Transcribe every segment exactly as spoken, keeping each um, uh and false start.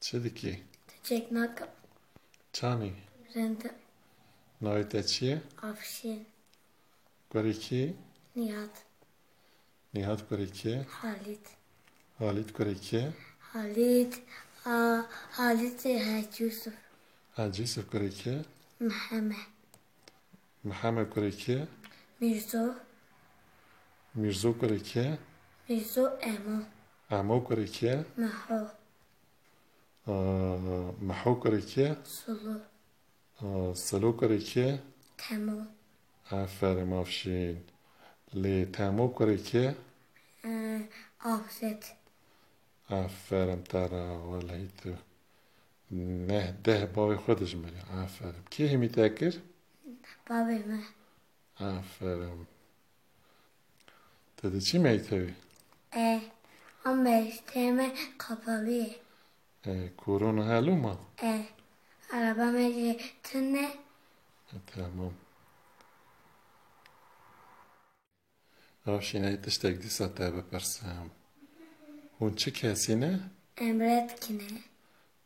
Çi dikî? Çek nakim. Çanî? Rind im. Navê te çi ye? Afşîn. Kurê kê? Nîhat. Nîhat kurê kê? Halît. Halît kurê kê? Halît. A, Halît ê Hecî Yusuf. Hecî Yusuf kurê kê? Miheme. Miheme kurê kê? Mîrzo. Mîrzo kurê kê? Mîrzo Emo. Emo kurê kê? Meho. Aa, Meho kurê kê? Sulu. Aa, Selo kurê kê? Temo. Aferin Afşîn. Lê Temo kurê kê? E, Afzet. Aferin te re, welehî tu neh deh bavê xwe dijmirî. Aferin. Kê hîmî te kir? Bavê me. Aferin. Te diçî mektebê? E, ama mektebê me kapalı ye. E, korona helo ma? E, araba me jî tune. E, tamam. Afşîn, ey tiştek dîsa te bipirsim. Hûn çi kesî ne? Emret kine.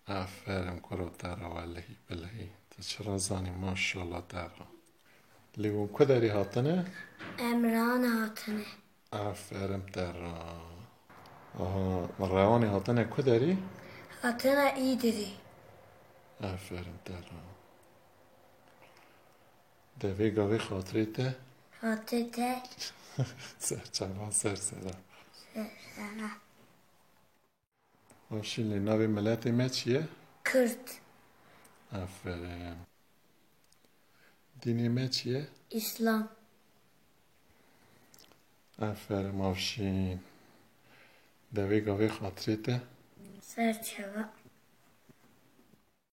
Aferin kuro te re, welehî bilehî. Tu çi re zanî, maşallah te re. Lê hûn ku derî hatine? Emran hatine. Aferin te re. Aha, Rewanê hatine ku derî? Hatine îdirî. Aferin te re. Devê gavê xatirê te. Hatine te. Serçavan ser sera. Sana. Afşîn, lê navê miletê me çi ye? Kürt. Aferin. Dînê me çi ye? İslam. Aferin Afşîn. Devê gavê xatirê te. Serçava.